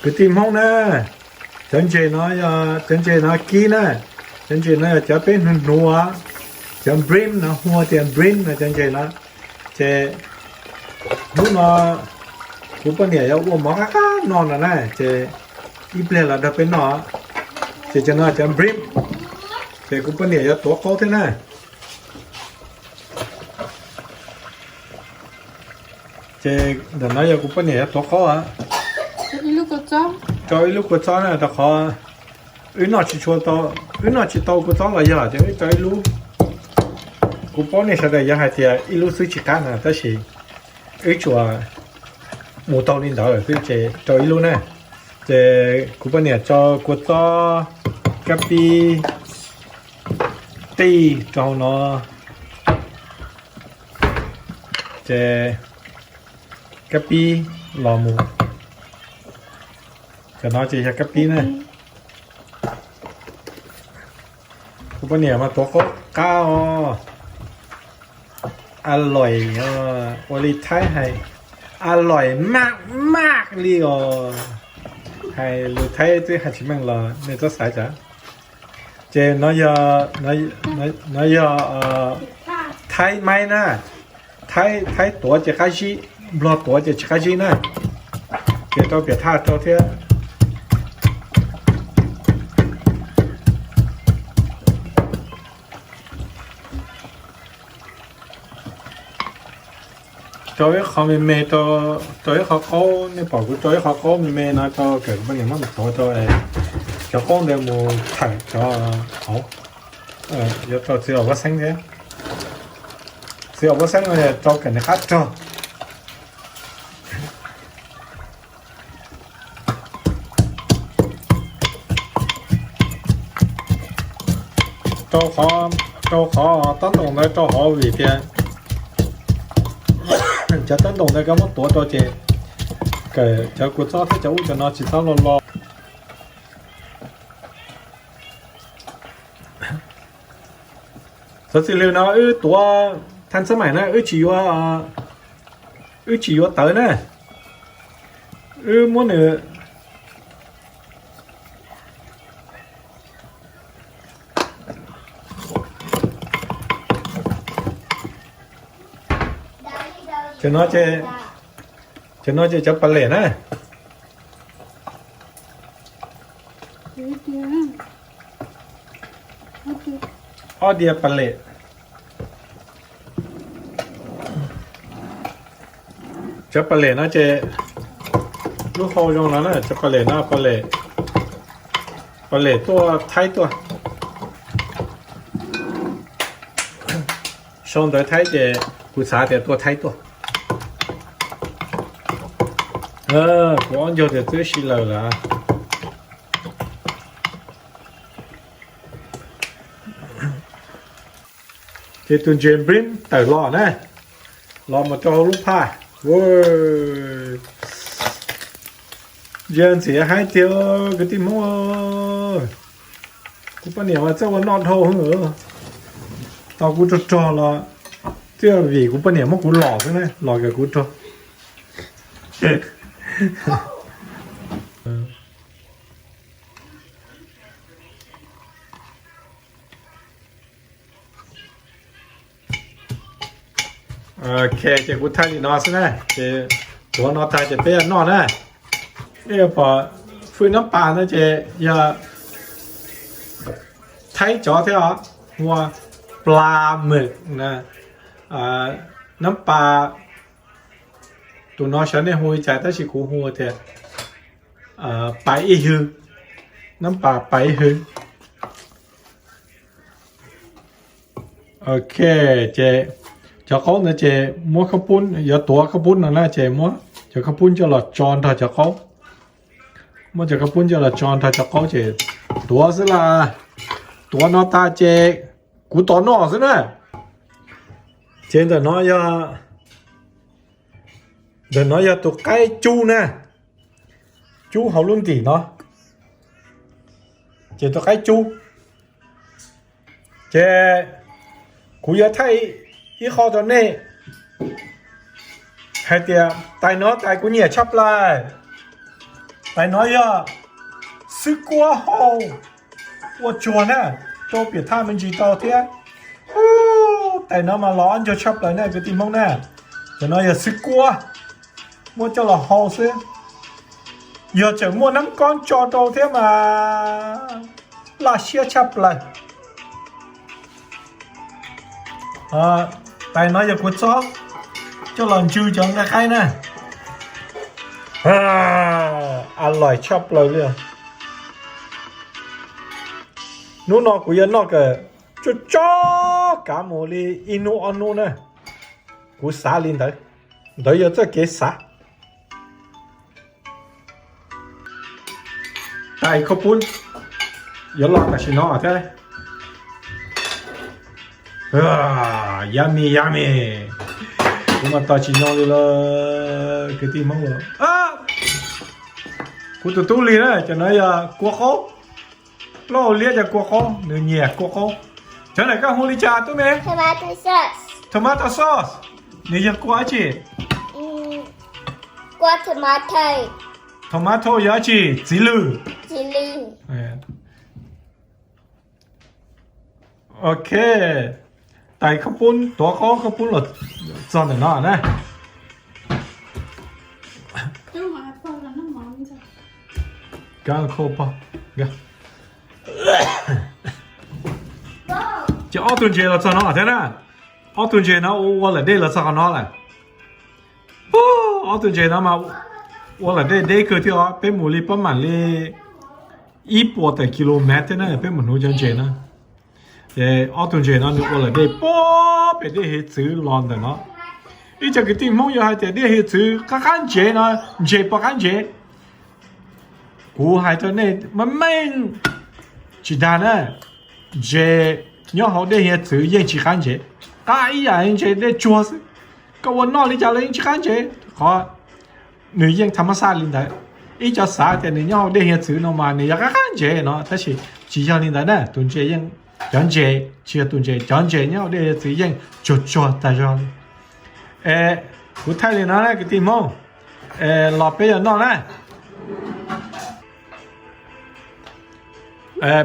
Kwv tij Hmoob na, cov ntses no yog cov ntses no kib na, cov ntses no yog cov peb hnuv hnuv, cov bream no hu tias bream no cov ntses no. Ces hnub no kuv poj niam yuav ua mov qab qab no no na, ces ib pliag los nrog peb noj. Ces cov no cov bream, ces kuv poj niam yuav tuav qaub thiab na. Ces ntawm no yog kuv poj niam yuav tuav qaub. Rau ib lub kua txob na, rau qhov wb noj tsis tshua tau, wb noj tsis tau kua txob los yog ces wb rau ib lub. Kuv paub nej sawv daws yuav hais tias ib lub xwb tsis qab na, tab sis wb tsuas mus tau li ntawd xwb ces rau ib lub na. Ces kuv poj niam rau kua txob, kab pib, qij rau hauv no, ces kab pib los mus. Cov no ces yog kab pib na. Kuv poj niam mas tuav qaub qab os. A lòi, ua li Thaib hais, a lòi maj maj li os. Hais lus Thaib twb hais tsis meej los nej txhob xav cas. Ces no yog Thaib maib na, Thaib tuav ces qab zib, Nplog tuav ces tsis qab zib na. Ces rau piam thaj rau thiab. Rau ib qho me me, rau ib qho qaub, nej pom kuv rau ib qho qaub me me no rau kom kuv poj niam muab mus tuav rau, cov qaub ntawd mus thawm cov hauv. Yuav rau txiv os vuab xeeb thiab. Txiv os vuab xeeb no rau kom nws qab rog. Rau qhov, rau qhov tab ntoos ntawd rau hauv vim tias cov tab ntoos ntawd koj muab tuav rau ces kom cov kua txob thiab cov ub cov no tsis txhob lo lo. Xov xwm lwm no wb tuav thaj xab maim na, wb tsis yuav, wb tsis yuav tawv na. Wb muab nws, cov no ces, cov no ces cov pas lem na. Ob diav pas lem. Cov pas lem no ces lub hau zoo no na, cov pas lem no, pas lem tuaj Thaib tuaj. Sau ntawv Thaib ces kuv xav tias tuaj Thaib tuaj. Kuv ob ncaug tias twb si lawm lawm. Ces tus ntses npib tawm los na, los mus rau hauv lub phaj. Ntsia ntxim haib tiag kwv tij Hmoob. Kuv poj niam mas txawj ua noj dhau, tau kuv rog rog los twb vim kuv poj niam muab kuv los xwb na, los kom kuv rog. Ok, ces kuv thaij li no xwb na, ces tuav no tag ces peb yuav noj na. Nej yuav pom fwj nab pas no ces yog Thaib cov thiab os, hu ua pla mem na, nab pas. Tus no xyov nej hu li cas tab sis kuv hu tias pas ib hwv, nab pas pas ib hwv. Ok, ces cov qaub ntawd ces muab khab pub, yuav tuav khab pub no na ces muab cov khab pub coj los tso nrog cov qaub. Muab cov khab pub coj los tso nrog cov qaub ces tuav xwb las. Tuav no tag ces kuv tos noj xwb na. Ces ntawm no yog, ntawm no yog tus qaib cub na, cub hauv lub ntim no. Ces tus qaib cub, ces kuv yuav thaij ib qho rau nej hais tias tais no tais kuv nyiam tshaj plaws. Tais no yog xwb kuab hau ua tsuag na, rau piam thaj me ntsis tau thiab. Tais no mas los ob ncaug tshaj plaws na kwv tij Hmoob na. Cov no yog xwb kuab, muab coj los hau xwb. Yog tseem muaj nab kob tso rau thiab mas laj siab tshaj plaws. Tais no yog kuv txob coj los ntsw cov nqaij qaib na. A laim tshaj plaws li. Hnub no kuv yuav noj kom tsuag tsuag kav mus li ib hnub ob hnub na. Kuv xav li ntawd, ntawd yog txoj kev xav. Tais khaub poob yuav los tam sim no thiab. Yummy, yummy. Kuv mas tos tsis nyob li lawm kwv tij Hmoob. Kuv tus tub Lis na, cov no yog kua qaub. Plaub hau liab cov kua qaub, nws nyiam kua qaub. Cov ntawm koj hu li cas tub me? Tomato sauce. Tomato sauce. Nws yog kua dab tsi? Kua tomato. Tomato yog dab tsi? Txiv lwj. Txiv lwj. Ok, tais khaub poob tuav qaub khaub poob los txog ntawm no na. Ces ob tug ntses los txog no thiab na. Ob tug ntses no ua ua lawm dej los txog qhov no lawm. Ob tug ntses no mas ua lawm dej deb kawg thiab os, peb mus li pob mam li ib puas tawm kilomev thiab na peb mus hnuv cov ntses na. Ces ob tug ntses no nws ua lawm dej puag pem dej hiav txwv los ntawm no. Ib co kwv tij Hmoob yuav hais tias dej hiav txwv qab qab ntsev no, ntses puas qab ntsev. Kuv hais rau nej meej meej tsis dag na, ntses nyob hauv dej hiav txwv yeej tsis qab ntsev, qab ib yam ntses dej tsuag xwb. Koj ua noj li cas los yeej tsis qab ntsev, qhov nws yeej tham mas xaj li ntawd. Ib co xav tias nws nyob hauv dej hiav txwv no mas nws yog qab qab ntsev no, tab sis tsis yog li ntawd na. Tus ntses yeej, cov ntses, tsis yog tus ntses, cov ntses nyob hauv dej hiav txwv yeej tsuag tsuag tag zog li. Es kuv thaij li no na kwv tij Hmoob, los peb yuav noj na.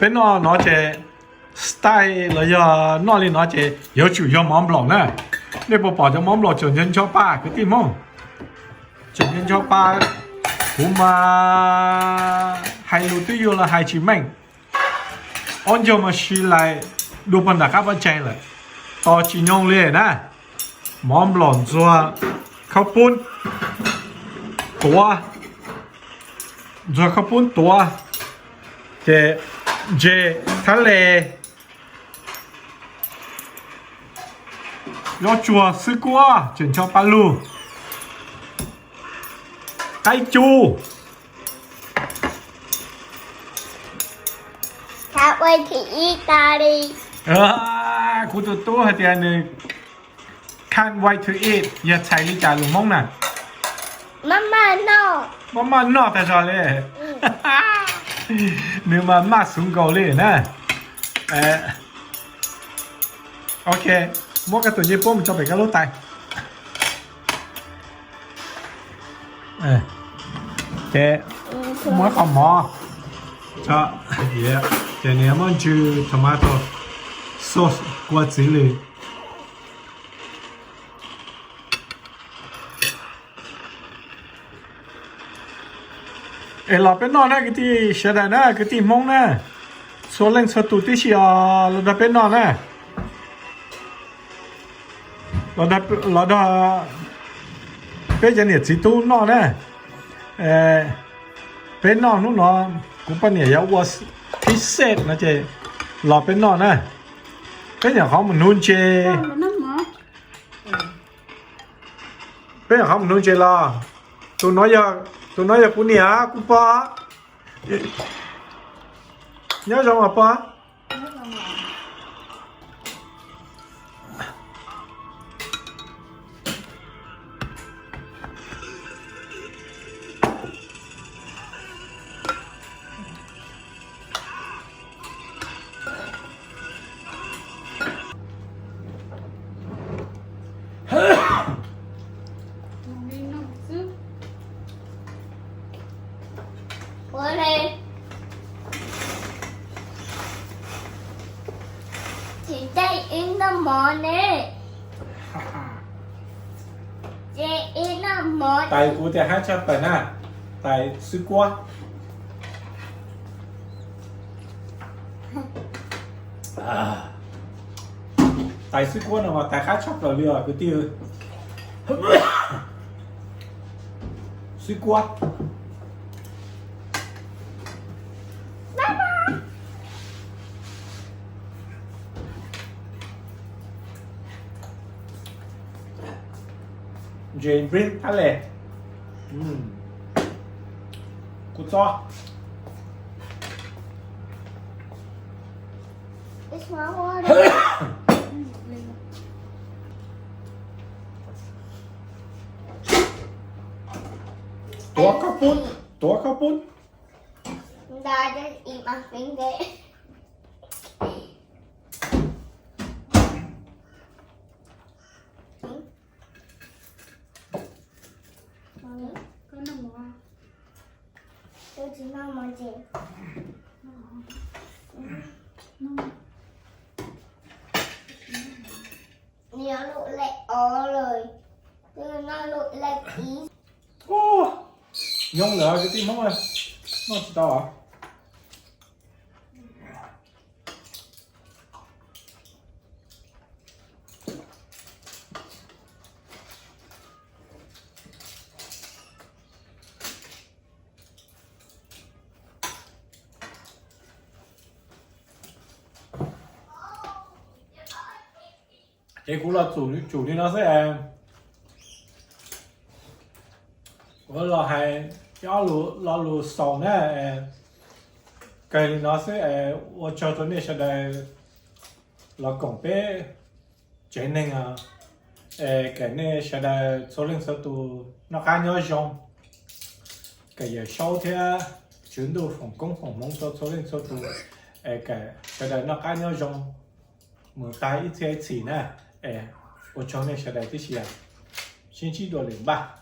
Peb noj no ces style los yog noj li no ces yuav tsum yog mov nplaum na. Nej puas pom cov mov nplaum tseem ncho ncho pa kwv tij Hmoob? Tseem ncho ncho pa, kuv mas hais lus twb yuav los hais tsis meej. Ob ncaug mas si lais dua pog nram qab pab tsaig lawm, tos tsis nyoog li na. Mov nplaum ntxuag khaub poob tuav, ntxuag khaub poob tuav, ces ntses thab le, yob tsuag xwb kuab tseem ncho pa lug, qaib cub. Kuv tus tub hais tias nws can't wait to eat yog txhais li cas lus Hmoob na? Maj maj noj tag zog li. Nws mas maj xuv nkaus li na. Ok, muab koj tus ncej puab mus tso pem koj lub tais. Ces muab qhov mov, ces nws muab ntsw tomato sauce kua txiv lws. Es los peb noj na kwv tij sawv daws na, kwv tij Hmoob na, txhua leej txhua tus tib si os, los nrog peb noj na. Los nrog peb cov niam txiv tub noj na. Peb noj hnub no, kuv poj niam yuav ua phib xej no ces los peb noj na. Peb nyuam qhuav mus hnuv ntses. Peb nyuam qhuav mus hnuv ntses los. Tus no yog kuv niam kuv pog. Nyob zoo os pog. Ua li, thim tej ib noj mov ne. Ces ib noj mov. Tais kuv tias qab tshaj plaws na, tais xwb kuab. Tais xwb kuab no mas tais qab tshaj plaws li os kwv tij. Xwb kuab. Ntses nplej qab le. Kuv txob. Tuav koj pub, tuav koj pub. Nyob lawm kwv tij Hmoob, noj tsis tau. Ces kuv los tsum li no xwb es, kuv los hais ob lo lus xaus na, kawg li no xwb es ua tsaug rau nej sawv daws los koom peb tsev neeg, es kom nej sawv daws txhua leej txhua tus noj qab nyob zoo, kom Yawm Saub thiab Tswv Ntuj foom koob foom hmoov rau txhua leej txhua tus, es kom sawv daws noj qab nyob zoo mus tag ib txhiab ib txhis na, es ua tsaug nej sawv daws tib si, sib ntsib dua lwm npaj.